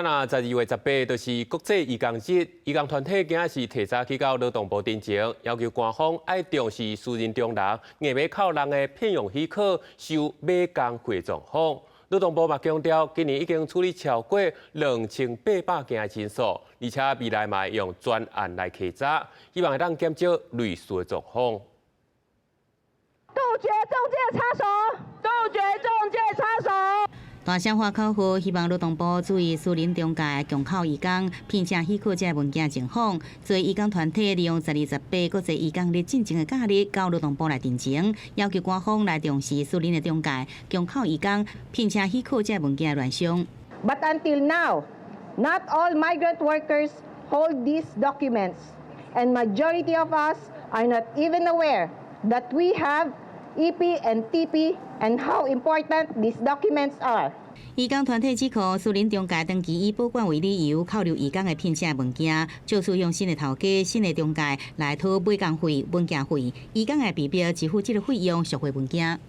仔12月18就是國際移工日，移工團體今仔是提早去到勞動部陳情，要求官方愛重視私人中人硬欲扣人的聘用許可收買工費狀況。勞動部嘛強調，今年已經處理超過2800件的申訴，而且未來嘛會用專案來稽查，希望會當減少類似的狀況。杜絕中介插手，杜絕中介插手。大聲喊口號，希望勞動部注意私人中介強扣移工聘請許可這个文件情況。濟移工團體利用12月18國際移工日進前的假日，到勞動部來陳情，要求官方來重視私人的中介強扣移工聘請許可這个文件的亂象。 But until now, not all migrant workers hold these documents, and majority of us are not even aware that we have EP and TP and how important these documents are. 移工團體指控私人中介長期以保管為理由，扣留移工的聘請文件，借此向新的頭家、新的中介來討買工費、文件費，移工會被迫支付這个費用贖回文件。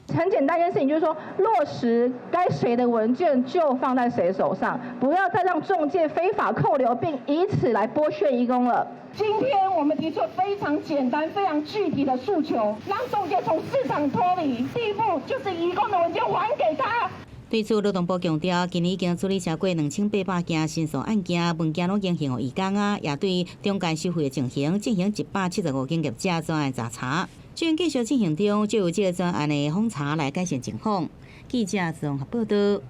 很簡單一件事情，就是說落實該誰的文件就放在誰手上，不要再讓中介非法扣留並以此來剝削移工了。今天我們提出非常簡單、非常具體的訴求，讓中介從市場脫離。第一步就是移工的文件還給他。對此，勞動部強調，今年已經處理超過2800件申訴案件，文件攏已經還予移工啊，也對中介收費的情形進行175間業者專案查查，正繼續進行中，就由這个專案的訪查來改善情況。記者綜合報道。